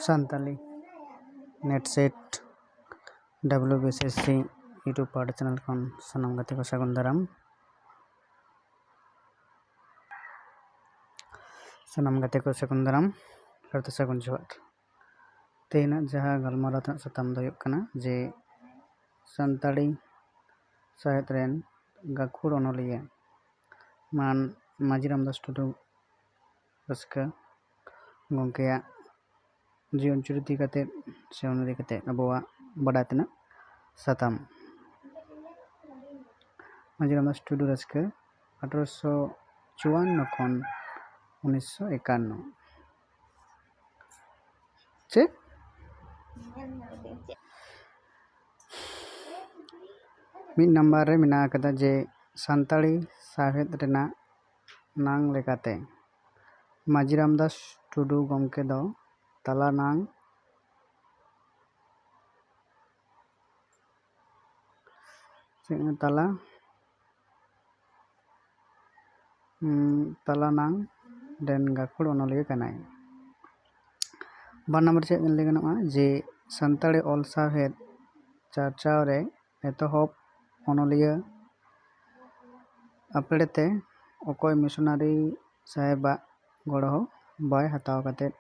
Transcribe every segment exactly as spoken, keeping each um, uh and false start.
Santali NET SET WBCSC YouTube ᱯᱟᱦᱴᱟ channel ᱠᱷᱚᱱ ᱥᱟᱱᱟᱢ ᱜᱟᱛᱮ ᱠᱚ ᱥᱟᱹᱜᱩᱱ ᱫᱟᱨᱟᱢ᱾ ᱥᱟᱱᱟᱢ ᱜᱟᱛᱮ ᱠᱚ ᱥᱟᱹᱜᱩᱱ ᱫᱟᱨᱟᱢ, ᱥᱟᱶᱛᱮ ᱥᱟᱹᱜᱩᱱ ᱡᱚᱦᱟᱨ᱾ ᱛᱮᱦᱮᱧᱟᱜ ᱡᱟᱦᱟᱸ ᱜᱟᱞᱢᱟᱨᱟᱣ ᱨᱮᱱᱟᱜ ᱥᱟᱛᱟᱢ ᱫᱚ ᱦᱩᱭᱩᱜ ᱠᱟᱱᱟ ᱡᱮ ᱥᱟᱱᱛᱟᱲᱤ ᱥᱟᱶᱦᱮᱫ ᱨᱮᱱ ᱜᱟᱹᱠᱷᱩᱲ ᱚᱱᱚᱞᱤᱭᱟᱹ ᱢᱟᱱ ᱢᱟᱹᱡᱷᱤ ᱨᱟᱢᱫᱟᱥ ᱴᱩᱰᱩ ᱨᱟᱹᱥᱠᱟᱹ ᱜᱚᱢᱠᱮᱭᱟᱜ ᱡᱤᱭᱚᱱ ᱪᱩᱨᱤᱛ ᱤᱫᱤ ᱠᱟᱛᱮᱫ ᱥᱮ ᱚᱱᱟ ᱤᱫᱤ ᱠᱟᱛᱮᱫ ᱟᱵᱚᱣᱟᱜ ᱵᱟᱰᱟᱭ ᱛᱮᱱᱟᱜ ᱥᱟᱛᱟᱢ᱾ ᱢᱟᱹᱡᱷᱤ ᱨᱟᱢᱫᱟᱥ ᱴᱩᱰᱩ ᱨᱟᱹᱥᱠᱟᱹ, ᱟᱴᱷᱨᱚᱥᱚ ᱪᱩᱣᱟᱱᱱᱚ ᱠᱷᱚᱱ ᱩᱱᱤᱥᱥᱚ ᱮᱠᱟᱱᱱᱚ᱾ ᱪᱮᱫ? ᱢᱤᱫ ᱱᱟᱢᱵᱟᱨ ᱨᱮ ᱢᱮᱱᱟᱜ ᱟᱠᱟᱫᱟ ᱡᱮ ᱥᱟᱱᱛᱟᱲᱤ ᱥᱟᱶᱦᱮᱫ ᱨᱮᱱᱟᱜ ᱱᱟᱝ ᱞᱮᱠᱟᱛᱮ ᱢᱟᱹᱡᱷᱤ ᱨᱟᱢᱫᱟᱥ ᱴᱩᱰᱩ ᱜᱚᱢᱠᱮ ᱫᱚ ᱛᱟᱞᱟ ᱱᱟᱝ, ᱪᱮᱫ ᱛᱟᱞᱟ, ᱩᱸ, ᱛᱟᱞᱟ ᱱᱟᱝ ᱨᱮᱱ ᱜᱟᱹᱠᱷᱩᱲ ᱚᱱᱚᱞᱤᱭᱟᱹ ᱠᱟᱱᱟᱭ᱾ ᱵᱟᱨ ᱱᱟᱢᱵᱟᱨ ᱪᱮᱫ ᱞᱟᱹᱭ ᱜᱟᱱᱚᱜᱼᱟ ᱡᱮ ᱥᱟᱱᱛᱟᱲᱤ ᱚᱞ ᱥᱟᱶᱦᱮᱫ ᱪᱟᱨᱪᱟᱣ ᱨᱮ ᱮᱛᱚᱦᱚᱵ ᱚᱱᱚᱞᱤᱭᱟᱹ ᱟᱯᱲᱮ ᱛᱮ ᱚᱠᱚᱭ ᱢᱤᱥᱚᱱᱟᱨᱤ ᱥᱟᱦᱮᱵᱟᱜ ᱜᱚᱲᱚ ᱦᱚᱸ ᱵᱟᱭ ᱦᱟᱛᱟᱣ ᱠᱟᱛᱮᱫ᱾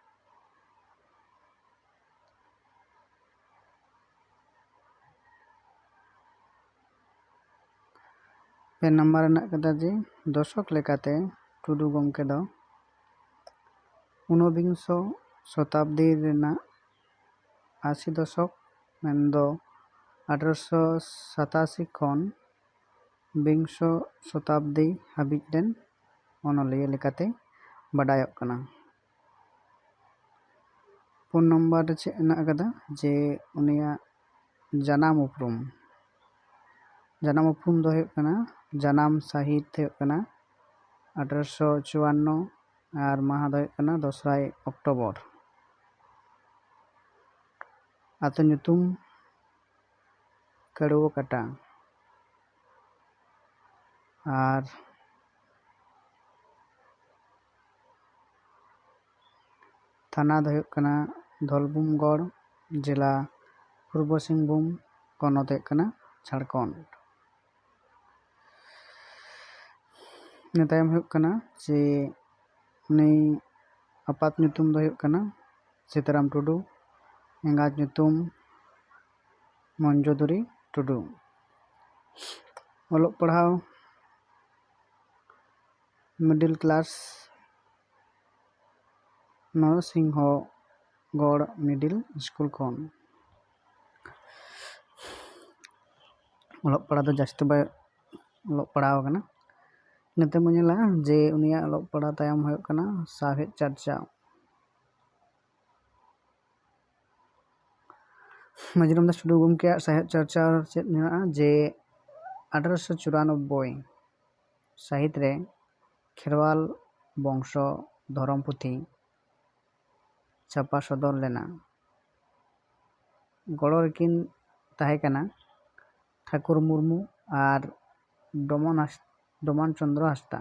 ᱯᱮ ᱱᱟᱢᱵᱟᱨ ᱨᱮᱱᱟᱜ ᱠᱟᱛᱷᱟ ᱡᱮ ᱫᱚᱥᱚᱠ ᱞᱮᱠᱟᱛᱮ ᱴᱩᱰᱩ ᱜᱚᱢᱠᱮ ᱫᱚ ᱩᱱᱚᱵᱤᱝᱥᱚ ᱥᱚᱛᱟᱵᱫᱤ ᱨᱮᱱᱟᱜ ᱟᱥᱤ ᱫᱚᱥᱚᱠ, ᱢᱮᱱᱫᱚ ᱟᱴᱷᱨᱚᱥᱚ ᱥᱟᱛᱟᱥᱤ ᱠᱷᱚᱱ ᱵᱤᱝᱥᱚ ᱥᱚᱛᱟᱵᱫᱤ ᱦᱟᱹᱵᱤᱡ ᱨᱮᱱ ᱚᱱᱚᱞᱤᱭᱟᱹ ᱞᱮᱠᱟᱛᱮ ᱵᱟᱰᱟᱭᱚᱜ ᱠᱟᱱᱟ᱾ ᱯᱩᱱ ᱱᱚᱢᱵᱚᱨ ᱨᱮ ᱪᱮᱫ ᱦᱮᱱᱟᱜ ᱟᱠᱟᱫᱟ ᱡᱮ ᱩᱱᱤᱭᱟᱜ ᱡᱟᱱᱟᱢ ᱩᱯᱨᱩᱢ᱾ ᱡᱟᱱᱟᱢ ᱩᱯᱨᱩᱢ ᱫᱚ ᱦᱩᱭᱩᱜ ᱠᱟᱱᱟ ᱡᱟᱱᱟᱢ ᱥᱟᱹᱦᱤᱛ ᱦᱩᱭᱩᱜ ᱠᱟᱱᱟ ᱟᱴᱷᱨᱚᱥᱚ ᱪᱩᱣᱟᱱᱱᱚ ᱟᱨ ᱢᱟᱦᱟ ᱫᱚ ᱦᱩᱭᱩᱜ ᱠᱟᱱᱟ ᱫᱚᱥᱨᱟᱭ ᱚᱠᱴᱳᱵᱚᱨ᱾ ᱟᱹᱛᱩ ᱧᱩᱛᱩᱢ ᱠᱟᱹᱲᱩᱣᱟᱹ ᱠᱟᱴᱟ᱾ ᱟᱨ ᱛᱷᱟᱱᱟ ᱫᱚ ᱦᱩᱭᱩᱜ ᱠᱟᱱᱟ ᱫᱷᱚᱞᱵᱷᱩᱢᱜᱚᱲ, ᱡᱮᱞᱟ ᱯᱩᱨᱵᱚ ᱥᱤᱝᱵᱷᱩᱢ, ᱯᱚᱱᱚᱛ ᱦᱩᱭᱩᱜ ᱠᱟᱱᱟ ᱡᱷᱟᱲᱠᱷᱚᱸᱰ᱾ ᱤᱱᱟᱹ ᱛᱟᱭᱚᱢ ᱦᱩᱭᱩᱜ ᱠᱟᱱᱟ ᱡᱮ ᱩᱱᱤ ᱟᱯᱟᱛ ᱧᱩᱛᱩᱢ ᱫᱚ ᱦᱩᱭᱩᱜ ᱠᱟᱱᱟ ᱥᱤᱛᱟᱨᱟᱢ ᱴᱩᱰᱩ, ᱮᱸᱜᱟᱛ ᱧᱩᱛᱩᱢ ᱢᱚᱧᱡᱩᱫᱩᱨᱤ ᱴᱩᱰᱩ᱾ ᱚᱞᱚᱜ ᱯᱟᱲᱦᱟᱣ middle class ᱱᱚᱨᱥᱤᱝᱦᱚ ᱜᱚᱲ middle school ᱠᱷᱚᱱ᱾ ᱚᱞᱚᱜ ᱯᱟᱲᱦᱟᱣ ᱫᱚ ᱡᱟᱹᱥᱛᱤ ᱵᱟᱭ ᱚᱞᱚᱜ ᱯᱟᱲᱦᱟᱣ ᱟᱠᱟᱱᱟ᱾ ᱤᱱᱟᱹᱛᱮ ᱵᱚᱱ ᱧᱮᱞᱟ ᱡᱮ ᱩᱱᱤᱭᱟᱜ ᱚᱞᱚᱜ ᱯᱟᱲᱦᱟᱣ ᱛᱟᱭᱚᱢ ᱦᱩᱭᱩᱜ ᱠᱟᱱᱟ ᱥᱟᱶᱦᱮᱫ ᱪᱟᱨᱪᱟ᱾ ᱢᱟᱹᱡᱷᱤ ᱨᱟᱢᱫᱟᱥ ᱴᱩᱰᱩ ᱜᱚᱢᱠᱮᱭᱟᱜ ᱥᱟᱶᱦᱮᱫ ᱪᱟᱨᱪᱟ ᱪᱮᱫ ᱢᱮᱱᱟᱜᱼᱟ ᱡᱮ ᱟᱴᱷᱨᱚᱥᱚ ᱪᱩᱨᱟᱱᱚᱵᱵᱳᱭ ᱥᱟᱹᱦᱤᱛ ᱨᱮ ᱠᱷᱮᱨᱣᱟᱞ ᱵᱚᱝᱥᱚ ᱫᱷᱚᱨᱚᱢ ᱯᱩᱛᱷᱤ ᱪᱷᱟᱯᱟ ᱥᱚᱫᱚᱨ ᱞᱮᱱᱟ᱾ ᱜᱚᱲᱚ ᱨᱮᱠᱤᱱ ᱛᱟᱦᱮᱸ ᱠᱟᱱᱟ ᱴᱷᱟᱹᱠᱩᱨ ᱢᱩᱨᱢᱩ ᱟᱨ ᱰᱚᱢᱚᱱ ᱦᱟᱸᱥ-, ᱰᱚᱢᱟᱱ ᱪᱚᱸᱫᱽᱨᱚ ᱦᱟᱸᱥᱫᱟ᱾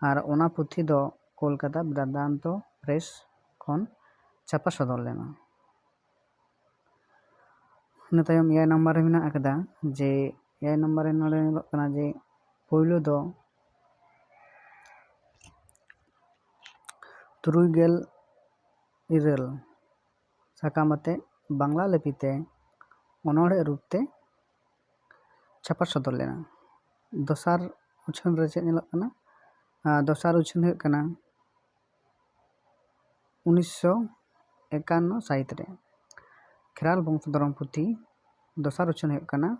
ᱟᱨ ᱚᱱᱟ ᱯᱩᱛᱷᱤ ᱫᱚ ᱠᱳᱞᱠᱟᱛᱟ ᱵᱮᱫᱟᱱᱛᱚ ᱯᱨᱮᱥ ᱠᱷᱚᱱ ᱪᱷᱟᱯᱟ ᱥᱚᱫᱚᱨ ᱞᱮᱱᱟ᱾ ᱤᱱᱟᱹ ᱛᱟᱭᱚᱢ ᱮᱭᱟᱭ ᱱᱟᱢᱵᱟᱨ ᱨᱮ ᱢᱮᱱᱟᱜ ᱟᱠᱟᱫᱟ ᱡᱮ ᱮᱭᱟᱭ ᱱᱟᱢᱵᱟᱨ ᱨᱮ ᱱᱚᱰᱮ ᱧᱮᱞᱚᱜ ᱠᱟᱱᱟ ᱡᱮ ᱯᱳᱭᱞᱳ ᱫᱚ ᱛᱩᱨᱩᱭ ᱜᱮᱞ ᱤᱨᱟᱹᱞ ᱥᱟᱠᱟᱢ ᱟᱛᱮ ᱵᱟᱝᱞᱟ ᱞᱤᱯᱤ ᱛᱮ ᱚᱱᱚᱬᱦᱮ ᱨᱩᱯ ᱛᱮ ᱪᱷᱟᱯᱟ ᱥᱚᱫᱚᱨ ᱞᱮᱱᱟ᱾ ᱫᱚᱥᱟᱨ ᱩᱪᱷᱟᱹᱱ ᱨᱮ ᱪᱮᱫ ᱧᱮᱞᱚᱜ ᱠᱟᱱᱟ? ᱟᱨ ᱫᱚᱥᱟᱨ ᱩᱪᱷᱟᱹᱱ ᱦᱩᱭᱩᱜ ᱠᱟᱱᱟ ᱩᱱᱤᱥᱥᱚ ᱮᱠᱟᱱᱱᱚ ᱥᱟᱹᱦᱤᱛ ᱨᱮ᱾ ᱠᱷᱮᱨᱣᱟᱞ ᱵᱚᱝᱥᱚ ᱫᱷᱚᱨᱚᱢ ᱯᱩᱛᱷᱤ ᱫᱚᱥᱟᱨ ᱩᱪᱷᱟᱹᱱ ᱦᱩᱭᱩᱜ ᱠᱟᱱᱟ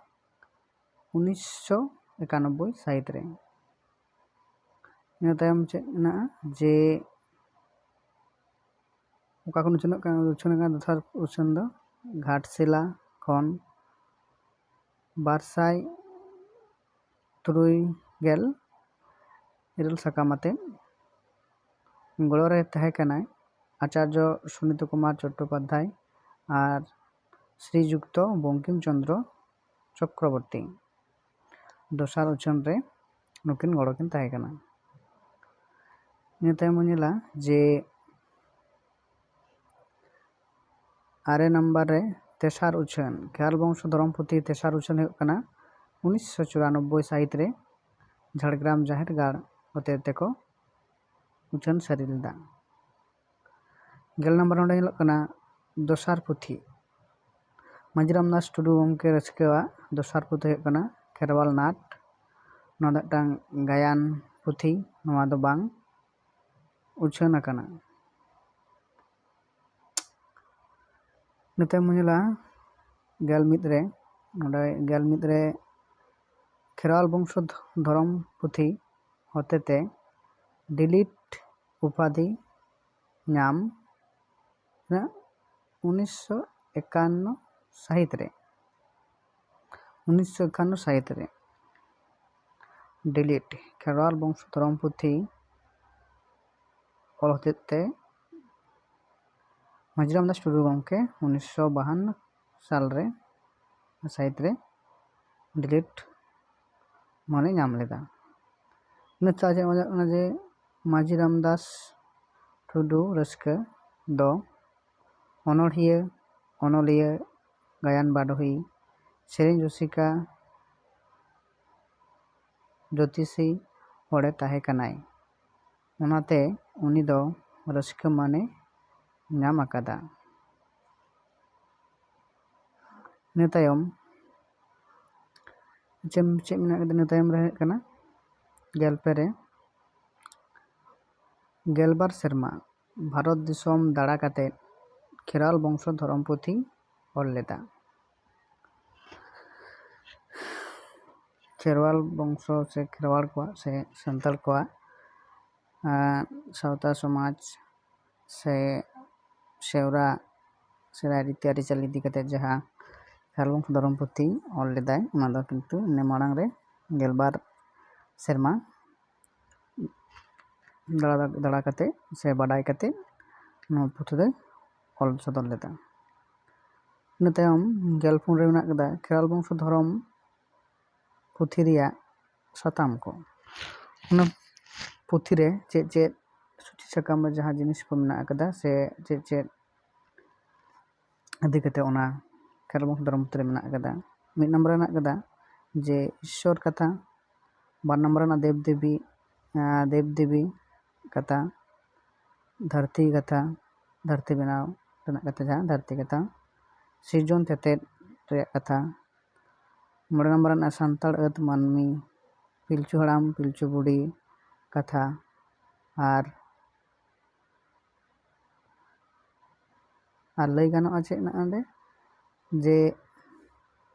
ᱩᱱᱤᱥᱥᱚ ᱮᱠᱟᱱᱚᱵᱵᱳᱭ ᱥᱟᱹᱦᱤᱛ ᱨᱮ᱾ ᱤᱱᱟᱹ ᱛᱟᱭᱚᱢ ᱪᱮᱫ ᱢᱮᱱᱟᱜᱼᱟ ᱡᱮ ᱚᱠᱟ ᱠᱷᱚᱱ ᱩᱪᱷᱟᱹᱱᱚᱜ ᱠᱟᱱᱟ, ᱩᱪᱷᱟᱹᱱ ᱟᱠᱟᱱᱟ ᱫᱚᱥᱟᱨ ᱩᱪᱷᱟᱹᱱ ᱫᱚ ᱜᱷᱟᱴᱥᱤᱞᱟ ᱠᱷᱚᱱ ᱵᱟᱨ ᱥᱟᱭ ᱛᱩᱨᱩᱭ ᱜᱮᱞ ᱤᱨᱟᱹᱞ ᱥᱟᱠᱟᱢ ᱟᱛᱮ᱾ ᱜᱚᱲᱚ ᱨᱮ ᱛᱟᱦᱮᱸ ᱠᱟᱱᱟᱭ ᱟᱪᱟᱨᱡᱚ ᱥᱩᱱᱤᱛ ᱠᱩᱢᱟᱨ ᱪᱚᱴᱴᱳᱯᱟᱫᱽᱫᱷᱟᱭ ᱟᱨ ᱥᱨᱤᱡᱩᱠᱛᱚ ᱵᱚᱝᱠᱤᱢ ᱪᱚᱸᱫᱽᱨᱚ ᱪᱚᱠᱨᱚᱵᱚᱨᱛᱤ᱾ ᱫᱚᱥᱟᱨ ᱩᱪᱷᱟᱹᱱ ᱨᱮ ᱱᱩᱠᱤᱱ ᱜᱚᱲᱚ ᱠᱤᱱ ᱛᱟᱦᱮᱸ ᱠᱟᱱᱟ᱾ ᱤᱱᱟᱹ ᱛᱟᱭᱚᱢ ᱵᱚᱱ ᱧᱮᱞᱟ ᱡᱮ ᱟᱨᱮ ᱱᱟᱢᱵᱟᱨ ᱨᱮ ᱛᱮᱥᱟᱨ ᱩᱪᱷᱟᱹᱱ, ᱠᱷᱮᱨᱣᱟᱞ ᱵᱚᱝᱥᱚ ᱫᱷᱚᱨᱚᱢ ᱯᱩᱛᱷᱤ ᱛᱮᱥᱟᱨ ᱩᱪᱷᱟᱹᱱ ᱦᱩᱭᱩᱜ ᱠᱟᱱᱟ ᱩᱱᱤᱥᱥᱚ ᱪᱩᱨᱟᱱᱚᱵᱵᱳᱭ ᱥᱟᱹᱦᱤᱛ ᱨᱮ ᱡᱷᱟᱲᱜᱨᱟᱢ ᱡᱟᱦᱮᱨ ᱜᱟᱲ ᱦᱚᱛᱮ ᱛᱮᱠᱚ ᱩᱪᱷᱟᱹᱱ ᱥᱟᱹᱨᱤ ᱞᱮᱫᱟ᱾ ᱜᱮᱞ ᱱᱟᱢᱵᱟᱨ ᱱᱚᱰᱮ ᱧᱮᱞᱚᱜ ᱠᱟᱱᱟ ᱫᱚᱥᱟᱨ ᱯᱩᱛᱷᱤ, ᱢᱟᱹᱡᱷᱤ ᱨᱟᱢᱫᱟᱥ ᱴᱩᱰᱩ ᱜᱚᱢᱠᱮ ᱨᱟᱹᱥᱠᱟᱹᱣᱟᱜ ᱫᱚᱥᱟᱨ ᱯᱩᱛᱷᱤ ᱦᱩᱭᱩᱜ ᱠᱟᱱᱟ ᱠᱷᱮᱨᱣᱟᱞ ᱱᱟᱴ᱾ ᱱᱚᱣᱟ ᱫᱚ ᱢᱤᱫᱴᱟᱝ ᱜᱟᱭᱟᱱ ᱯᱩᱛᱷᱤ, ᱱᱚᱣᱟ ᱫᱚ ᱵᱟᱝ ᱩᱪᱷᱟᱹᱱ ᱟᱠᱟᱱᱟ᱾ ᱱᱤᱛᱚᱜ ᱮᱢ ᱧᱮᱞᱟ ᱜᱮᱞ ᱢᱤᱫ ᱨᱮ, ᱱᱚᱰᱮ ᱜᱮᱞ ᱢᱤᱫ ᱨᱮ ᱠᱷᱮᱨᱣᱟᱞ ᱵᱚᱝᱥᱚ ᱫᱷᱚᱨᱚᱢ ᱯᱩᱛᱷᱤ ᱦᱚᱛᱮᱛᱮ ᱰᱤᱞᱤᱴ ᱩᱯᱟᱫᱷᱤ ᱧᱟᱢ ᱨᱮᱱᱟᱜ ᱩᱱᱤᱥᱥᱚ ᱮᱠᱟᱱᱱᱚ ᱥᱟᱹᱦᱤᱛ ᱨᱮ, ᱩᱱᱤᱥᱥᱚ ᱮᱠᱟᱱᱱᱚ ᱥᱟᱹᱦᱤᱛ ᱨᱮ ᱰᱤᱞᱤᱴ ᱠᱷᱮᱨᱣᱟᱞ ᱵᱚᱝᱥᱚ ᱫᱷᱚᱨᱚᱢ ᱯᱩᱛᱷᱤ ᱚᱞ ᱦᱚᱛᱮᱡ ᱛᱮ ᱢᱟᱹᱡᱷᱤ ᱨᱟᱢᱫᱟᱥ ᱴᱩᱰᱩ ᱜᱚᱢᱠᱮ ᱩᱱᱤᱥᱥᱚ ᱵᱟᱦᱟᱱᱱᱚ ᱥᱟᱞ ᱨᱮ, ᱥᱟᱹᱦᱤᱛ ᱨᱮ ᱰᱤᱞᱤᱴ ᱢᱟᱹᱱᱮ ᱧᱟᱢ ᱞᱮᱫᱟ᱾ ᱤᱱᱟᱹ ᱪᱷᱟᱲᱟ ᱪᱮᱫ ᱚᱡᱮ ᱠᱟᱱᱟ ᱡᱮ ᱢᱟᱹᱡᱷᱤ ᱨᱟᱢᱫᱟᱥ ᱴᱩᱰᱩ ᱨᱟᱹᱥᱠᱟᱹ ᱫᱚ ᱚᱱᱚᱬᱦᱤᱭᱟᱹ, ᱚᱱᱚᱞᱤᱭᱟᱹ, ᱜᱟᱭᱟᱱ ᱵᱟᱰᱚᱦᱤ, ᱥᱮᱨᱮᱧ ᱨᱩᱥᱤᱠᱟ, ᱡᱳᱛᱤᱥᱤ ᱦᱚᱲᱮ ᱛᱟᱦᱮᱸ ᱠᱟᱱᱟᱭ᱾ ᱚᱱᱟᱛᱮ ᱩᱱᱤ ᱫᱚ ᱨᱟᱹᱥᱠᱟᱹ ᱢᱟᱹᱱᱮ ᱧᱟᱢ ᱟᱠᱟᱫᱟ᱾ ᱤᱱᱟᱹ ᱛᱟᱭᱚᱢ ᱪᱮᱫ, ᱪᱮᱫ ᱢᱮᱱᱟᱜ ᱠᱟᱫᱟ? ᱤᱱᱟᱹ ᱛᱟᱭᱚᱢ ᱨᱮ ᱦᱩᱭᱩᱜ ᱠᱟᱱᱟ ᱜᱮᱞ ᱯᱮ ᱨᱮ ᱜᱮᱞᱵᱟᱨ ᱥᱮᱨᱢᱟ ᱵᱷᱟᱨᱚᱛ ᱫᱤᱥᱚᱢ ᱫᱟᱬᱟ ᱠᱟᱛᱮ ᱠᱷᱮᱨᱣᱟᱞ ᱵᱚᱝᱥᱚ ᱫᱷᱚᱨᱚᱢ ᱯᱩᱛᱷᱤ ᱚᱞ ᱞᱮᱫᱟ᱾ ᱠᱷᱮᱨᱣᱟᱞ ᱵᱚᱝᱥᱚ ᱥᱮ ᱠᱷᱮᱨᱣᱟᱲ ᱠᱚᱣᱟᱜ ᱥᱮ ᱥᱟᱱᱛᱟᱲ ᱠᱚᱣᱟᱜ, ᱟᱸ, ᱥᱟᱶᱛᱟ ᱥᱚᱢᱟᱡᱽ ᱥᱮ ᱥᱮᱣᱨᱟ ᱥᱮᱫᱟᱭ ᱨᱤᱛᱤ ᱟᱹᱨᱤᱪᱟᱹᱞᱤ ᱤᱫᱤ ᱠᱟᱛᱮ ᱡᱟᱦᱟᱸ ᱠᱷᱮᱨᱣᱟᱞ ᱵᱚᱝᱥᱚ ᱫᱷᱚᱨᱚᱢ ᱯᱩᱛᱷᱤ ᱚᱞ ᱞᱮᱫᱟᱭ, ᱚᱱᱟ ᱫᱚ ᱠᱤᱱᱛᱩ ᱤᱱᱟᱹ ᱢᱟᱲᱟᱝ ᱨᱮ ᱜᱮᱞᱵᱟᱨ ᱥᱮᱨᱢᱟ ᱫᱟᱬᱟ, ᱫᱟᱬᱟ ᱠᱟᱛᱮ ᱥᱮ ᱵᱟᱰᱟᱭ ᱠᱟᱛᱮ ᱱᱚᱣᱟ ᱯᱩᱛᱷᱤ ᱫᱚᱭ ᱚᱞ ᱥᱚᱫᱚᱨ ᱞᱮᱫᱟ᱾ ᱤᱱᱟᱹ ᱛᱟᱭᱚᱢ ᱜᱮᱞ ᱯᱩᱱ ᱨᱮ ᱢᱮᱱᱟᱜ ᱠᱟᱫᱟ ᱠᱷᱮᱨᱣᱟᱞ ᱵᱚᱝᱥᱚ ᱫᱷᱚᱨᱚᱢ ᱯᱩᱛᱷᱤ ᱨᱮᱭᱟᱜ ᱥᱟᱛᱟᱢ ᱠᱚ᱾ ᱚᱱᱟ ᱯᱩᱛᱷᱤ ᱨᱮ ᱪᱮᱫ ᱪᱮᱫ ᱥᱩᱪᱤ ᱥᱟᱠᱟᱢ ᱨᱮ ᱡᱟᱦᱟᱸ ᱡᱤᱱᱤᱥ ᱠᱚ ᱢᱮᱱᱟᱜ ᱟᱠᱟᱫᱟ ᱥᱮ ᱪᱮᱫ ᱪᱮᱫ ᱤᱫᱤ ᱠᱟᱛᱮ ᱚᱱᱟ ᱠᱷᱮᱨᱣᱟᱞ ᱵᱚᱝᱥᱚ ᱫᱷᱚᱨᱚᱢ ᱯᱩᱛᱷᱤ ᱨᱮ ᱢᱮᱱᱟᱜ ᱟᱠᱟᱫᱟ᱾ ᱢᱤᱫ ᱱᱚᱢᱵᱚᱨ ᱨᱮ ᱢᱮᱱᱟᱜ ᱟᱠᱟᱫᱟ ᱡᱮ ᱤᱥᱥᱚᱨ ᱠᱟᱛᱷᱟ, ᱵᱟᱨ ᱱᱚᱢᱵᱚᱨ ᱨᱮᱱᱟᱜ ᱫᱮᱵᱽ ᱫᱮᱵᱤ, ᱟᱸ, ᱫᱮᱵᱽ ᱫᱮᱵᱤ ᱠᱟᱛᱷᱟ, ᱫᱷᱟᱹᱨᱛᱤ ᱠᱟᱛᱷᱟ, ᱫᱷᱟᱹᱨᱛᱤ ᱵᱮᱱᱟᱣ ᱨᱮᱱᱟᱜ ᱠᱟᱛᱷᱟ, ᱡᱟᱦᱟᱸ ᱫᱷᱟᱹᱨᱛᱤ ᱠᱟᱛᱷᱟ, ᱥᱤᱨᱡᱚᱱ ᱛᱮᱛᱮᱫ ᱨᱮᱭᱟᱜ ᱠᱟᱛᱷᱟ, ᱢᱚᱬᱮ ᱱᱚᱢᱵᱚᱨ ᱨᱮᱱᱟᱜ ᱥᱟᱱᱛᱟᱲ ᱟᱹᱫ ᱢᱟᱹᱱᱢᱤ, ᱯᱤᱞᱪᱩ ᱦᱟᱲᱟᱢ ᱯᱤᱞᱪᱩ ᱵᱩᱲᱦᱤ ᱠᱟᱛᱷᱟ, ᱟᱨ ᱟᱨ ᱞᱟᱹᱭ ᱜᱟᱱᱚᱜᱼᱟ ᱪᱮᱫ ᱱᱚᱜᱼᱚᱸᱰᱮ ᱡᱮ,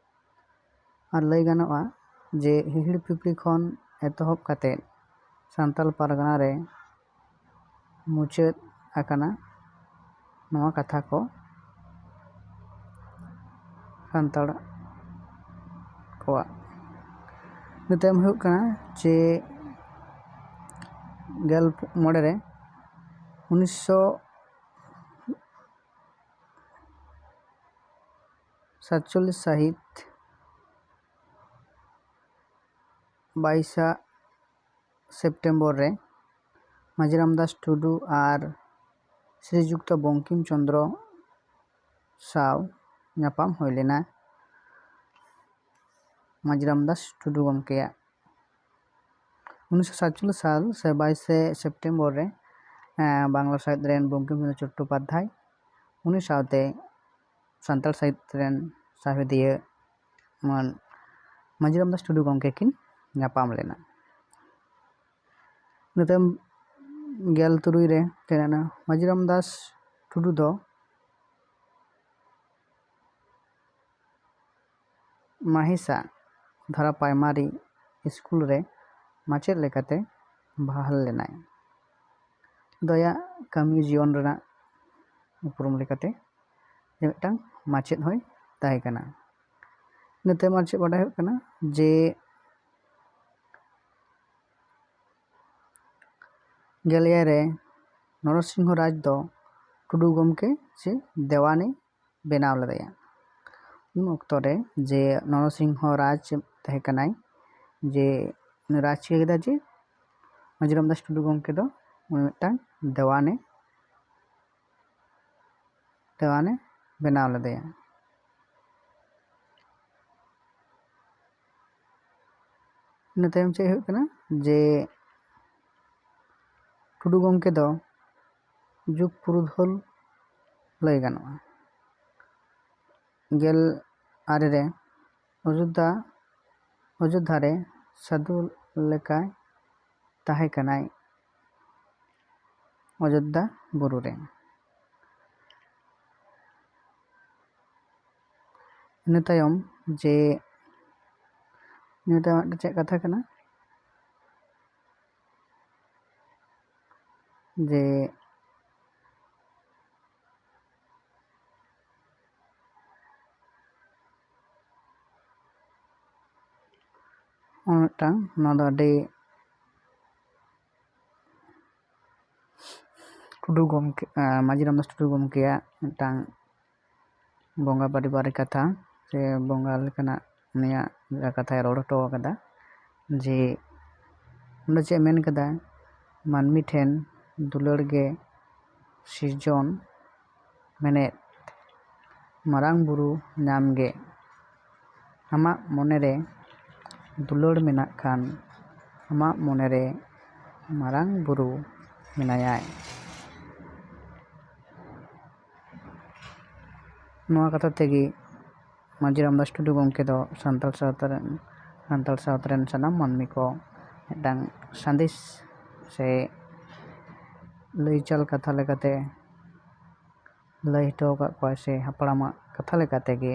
ᱟᱨ ᱞᱟᱹᱭ ᱜᱟᱱᱚᱜᱼᱟ ᱡᱮ ᱦᱤᱦᱤᱲ ᱯᱤᱯᱤᱲᱤ ᱠᱷᱚᱱ ᱮᱛᱚᱦᱚᱵ ᱠᱟᱛᱮ ᱥᱟᱱᱛᱟᱲ ᱯᱟᱨᱜᱟᱱᱟ ᱨᱮ ᱢᱩᱪᱟᱹᱫ ᱟᱠᱟᱱᱟ ᱱᱚᱣᱟ ᱠᱟᱛᱷᱟ ᱠᱚ ᱥᱟᱱᱛᱟᱲ ᱠᱚᱣᱟᱜ᱾ ᱤᱱᱟᱹ ᱛᱟᱭᱚᱢ ᱦᱩᱭᱩᱜ ᱠᱟᱱᱟ ᱡᱮ ᱜᱮᱞ ᱢᱚᱬᱮ ᱨᱮ ᱩᱱᱤᱥᱥᱚ ᱥᱟᱛᱪᱚᱞᱞᱤᱥ ᱥᱟᱹᱦᱤᱛ ᱵᱟᱭᱤᱥᱟ ᱥᱮᱯᱴᱮᱢᱵᱚᱨ ᱨᱮ ᱢᱟᱹᱡᱷᱤ ᱨᱟᱢᱫᱟᱥ ᱴᱩᱰᱩ ᱟᱨ ᱥᱨᱤᱡᱩᱠᱛᱚ ᱵᱚᱝᱠᱤᱢ ᱪᱚᱸᱫᱽᱨᱚ ᱥᱟᱶ ᱧᱟᱯᱟᱢ ᱦᱩᱭ ᱞᱮᱱᱟ᱾ ᱢᱟᱹᱡᱷᱤ ᱨᱟᱢᱫᱟᱥ ᱴᱩᱰᱩ ᱜᱚᱢᱠᱮᱭᱟᱜ ᱩᱱᱤᱥᱥᱚ ᱥᱟᱛᱪᱚᱞᱞᱤᱥ ᱥᱟᱞ ᱥᱮ ᱵᱟᱭᱤᱥᱮ ᱥᱮᱯᱴᱮᱢᱵᱚᱨ ᱨᱮ, ᱮᱸ, ᱵᱟᱝᱞᱟ ᱥᱟᱦᱤᱛ ᱨᱮᱱ ᱵᱚᱝᱠᱤᱢ ᱪᱚᱸᱫᱽᱨᱚ ᱪᱚᱴᱴᱳᱯᱟᱫᱽᱫᱷᱟᱭ, ᱩᱱᱤ ᱥᱟᱶᱛᱮ ᱥᱟᱱᱛᱟᱲ ᱥᱟᱦᱤᱛ ᱨᱮᱱ ᱥᱟᱶᱦᱮᱫᱤᱭᱟᱹ ᱢᱟᱹᱱ ᱢᱟᱹᱡᱷᱤ ᱨᱟᱢᱫᱟᱥ ᱴᱩᱰᱩ ᱜᱚᱢᱠᱮ ᱠᱤᱱ ᱧᱟᱯᱟᱢ ᱞᱮᱱᱟ᱾ ᱤᱱᱟᱹ ᱛᱟᱭᱚᱢ ᱜᱮᱞ ᱛᱩᱨᱩᱭ ᱨᱮ ᱛᱟᱦᱮᱸ ᱞᱮᱱᱟ ᱢᱟᱹᱡᱷᱤ ᱨᱟᱢᱫᱟᱥ ᱴᱩᱰᱩ ᱫᱚ ᱢᱟᱦᱤᱥᱟ ᱫᱷᱟᱨᱟ ᱯᱨᱟᱭᱢᱟᱨᱤ ᱥᱠᱩᱞ ᱨᱮ ᱢᱟᱪᱮᱫ ᱞᱮᱠᱟᱛᱮ ᱵᱟᱦᱟᱞ ᱞᱮᱱᱟᱭ᱾ ᱫᱚ ᱟᱭᱟᱜ ᱠᱟᱹᱢᱤ ᱡᱤᱭᱚᱱ ᱨᱮᱱᱟᱜ ᱩᱯᱨᱩᱢ ᱞᱮᱠᱟᱛᱮ ᱡᱮ ᱢᱤᱫᱴᱟᱝ ᱢᱟᱪᱮᱫ ᱦᱚᱸᱭ ᱛᱟᱦᱮᱸ ᱠᱟᱱᱟ᱾ ᱤᱱᱟᱹ ᱛᱟᱭᱚᱢ ᱟᱨ ᱪᱮᱫ ᱵᱟᱰᱟᱭ ᱦᱩᱭᱩᱜ ᱠᱟᱱᱟ ᱡᱮ ᱜᱮᱞ ᱮᱭᱟᱭ ᱨᱮ ᱱᱚᱨᱚᱥᱤᱝᱦᱚ ᱨᱟᱡᱽ ᱫᱚ ᱴᱩᱰᱩ ᱜᱚᱢᱠᱮ ᱥᱮ ᱫᱮᱣᱟᱱᱮ ᱵᱮᱱᱟᱣ ᱞᱮᱫᱮᱭᱟ᱾ ᱩᱱ ᱚᱠᱛᱚ ᱨᱮ ᱡᱮ ᱱᱚᱨᱚᱥᱤᱝᱦᱚ ᱨᱟᱡᱽ ᱛᱟᱦᱮᱸ ᱠᱟᱱᱟᱭ, ᱡᱮ ᱩᱱᱤ ᱨᱟᱡᱽ ᱪᱤᱠᱟᱹ ᱠᱮᱫᱟ ᱡᱮ ᱢᱟᱹᱡᱷᱤ ᱨᱟᱢᱫᱟᱥ ᱴᱩᱰᱩ ᱜᱚᱢᱠᱮ ᱫᱚ ᱩᱱᱤ ᱢᱤᱫᱴᱟᱝ ᱫᱮᱣᱟᱱᱮ, ᱫᱮᱣᱟᱱᱮ ᱵᱮᱱᱟᱣ ᱞᱮᱫᱮᱭᱟ᱾ ᱤᱱᱟᱹ ᱛᱟᱭᱚᱢ ᱪᱮᱫ ᱦᱩᱭᱩᱜ ᱠᱟᱱᱟ ᱡᱮ ᱴᱩᱰᱩ ᱜᱚᱢᱠᱮ ᱫᱚ ᱡᱩᱜᱽ ᱯᱩᱨᱩᱫᱷᱩᱞ ᱞᱟᱹᱭ ᱜᱟᱱᱚᱜᱼᱟ᱾ ᱜᱮᱞ ᱟᱨᱮ ᱨᱮ ᱚᱡᱳᱫᱽᱫᱷᱟ, ᱚᱡᱳᱫᱽᱫᱷᱟ ᱨᱮ ᱥᱟᱹᱫᱷᱩ ᱞᱮᱠᱟᱭ ᱛᱟᱦᱮᱸ ᱠᱟᱱᱟᱭ ᱚᱡᱳᱫᱽᱫᱷᱟ ᱵᱩᱨᱩ ᱨᱮ᱾ ᱤᱱᱟᱹ ᱛᱟᱭᱚᱢ ᱡᱮ, ᱤᱱᱟᱹ ᱛᱟᱭᱚᱢ ᱢᱤᱫᱴᱮᱱ ᱪᱮᱫ ᱠᱟᱛᱷᱟ ᱠᱟᱱᱟ ᱡᱮ ᱱᱚᱜᱼᱚ ᱢᱤᱫᱴᱟᱝ, ᱱᱚᱣᱟ ᱫᱚ ᱟᱹᱰᱤ ᱴᱩᱰᱩ ᱜᱚᱢᱠᱮ, ᱟᱸ, ᱢᱟᱹᱡᱷᱤ ᱨᱟᱢᱫᱟᱥ ᱴᱩᱰᱩ ᱜᱚᱢᱠᱮᱭᱟᱜ ᱢᱤᱫᱴᱟᱝ ᱵᱚᱸᱜᱟ ᱯᱟᱨᱤᱵᱟᱨᱤᱠ ᱠᱟᱛᱷᱟ ᱥᱮ ᱵᱚᱸᱜᱟ ᱞᱮᱠᱟᱱᱟᱜ ᱩᱱᱤᱭᱟᱜ ᱡᱟᱦᱟᱸ ᱠᱟᱛᱷᱟᱭ ᱨᱚᱲ ᱦᱚᱴᱚ ᱟᱠᱟᱫᱟ, ᱡᱮ ᱚᱸᱰᱮ ᱪᱮᱫ ᱮ ᱢᱮᱱ ᱠᱟᱫᱟ, ᱢᱟᱹᱱᱢᱤ ᱴᱷᱮᱱ ᱫᱩᱞᱟᱹᱲ ᱜᱮ ᱥᱤᱨᱡᱚᱱ ᱢᱮᱱᱮᱫ ᱢᱟᱨᱟᱝ ᱵᱩᱨᱩ ᱧᱟᱢ ᱜᱮ᱾ ᱟᱢᱟᱜ ᱢᱚᱱᱮ ᱨᱮ ᱫᱩᱞᱟᱹᱲ ᱢᱮᱱᱟᱜ ᱠᱷᱟᱱ, ᱟᱢᱟᱜ ᱢᱚᱱᱮ ᱨᱮ ᱢᱟᱨᱟᱝ ᱵᱩᱨᱩ ᱢᱮᱱᱟᱭᱟᱭ᱾ ᱱᱚᱣᱟ ᱠᱟᱛᱷᱟ ᱛᱮᱜᱮ ᱢᱟᱹᱡᱷᱤ ᱨᱟᱢᱫᱟᱥ ᱴᱩᱰᱩ ᱜᱚᱢᱠᱮ ᱫᱚ ᱥᱟᱱᱛᱟᱲ ᱥᱟᱶᱛᱟ ᱨᱮᱱ, ᱥᱟᱱᱛᱟᱲ ᱥᱟᱶᱛᱟ ᱨᱮᱱ ᱥᱟᱱᱟᱢ ᱢᱟᱹᱱᱢᱤ ᱠᱚ ᱢᱤᱫᱴᱟᱝ ᱥᱟᱸᱫᱮᱥ ᱥᱮ ᱞᱟᱹᱭ ᱪᱟᱞ ᱠᱟᱛᱷᱟ ᱞᱮᱠᱟᱛᱮ ᱞᱟᱹᱭ ᱦᱚᱴᱚ ᱟᱠᱟᱫ ᱠᱚᱣᱟᱭ, ᱥᱮ ᱦᱟᱯᱲᱟᱢᱟᱜ ᱠᱟᱛᱷᱟ ᱞᱮᱠᱟ ᱛᱮᱜᱮ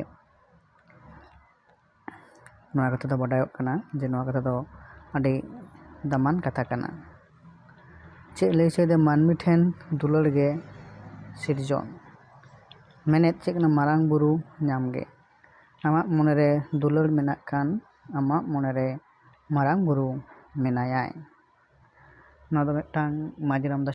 ᱱᱚᱣᱟ ᱠᱟᱛᱷᱟ ᱫᱚ ᱵᱟᱰᱟᱭᱚᱜ ᱠᱟᱱᱟ ᱡᱮ ᱱᱚᱣᱟ ᱠᱟᱛᱷᱟ ᱫᱚ ᱟᱹᱰᱤ ᱫᱟᱢᱟᱱ ᱠᱟᱛᱷᱟ ᱠᱟᱱᱟ᱾ ᱪᱮᱫ ᱞᱟᱹᱭ ᱦᱚᱪᱚᱭᱮᱫᱟ? ᱢᱟᱹᱱᱢᱤ ᱴᱷᱮᱱ ᱫᱩᱞᱟᱹᱲ ᱜᱮ ᱥᱤᱨᱡᱚᱱ᱾ ᱢᱮᱱᱮᱫ ᱪᱮᱫ ᱠᱟᱱᱟ? ᱢᱟᱨᱟᱝ ᱵᱩᱨᱩ ᱧᱟᱢ ᱜᱮ᱾ ᱟᱢᱟᱜ ᱢᱚᱱᱮᱨᱮ ᱫᱩᱞᱟᱹᱲ ᱢᱮᱱᱟᱜ ᱠᱷᱟᱱ, ᱟᱢᱟᱜ ᱢᱚᱱᱮᱨᱮ ᱢᱟᱨᱟᱝ ᱵᱩᱨᱩ ᱢᱮᱱᱟᱭᱟᱭ᱾ ᱱᱚᱣᱟ ᱫᱚ ᱢᱤᱫᱴᱟᱝ ᱢᱟᱹᱡᱷᱤ ᱨᱟᱢᱫᱟᱥ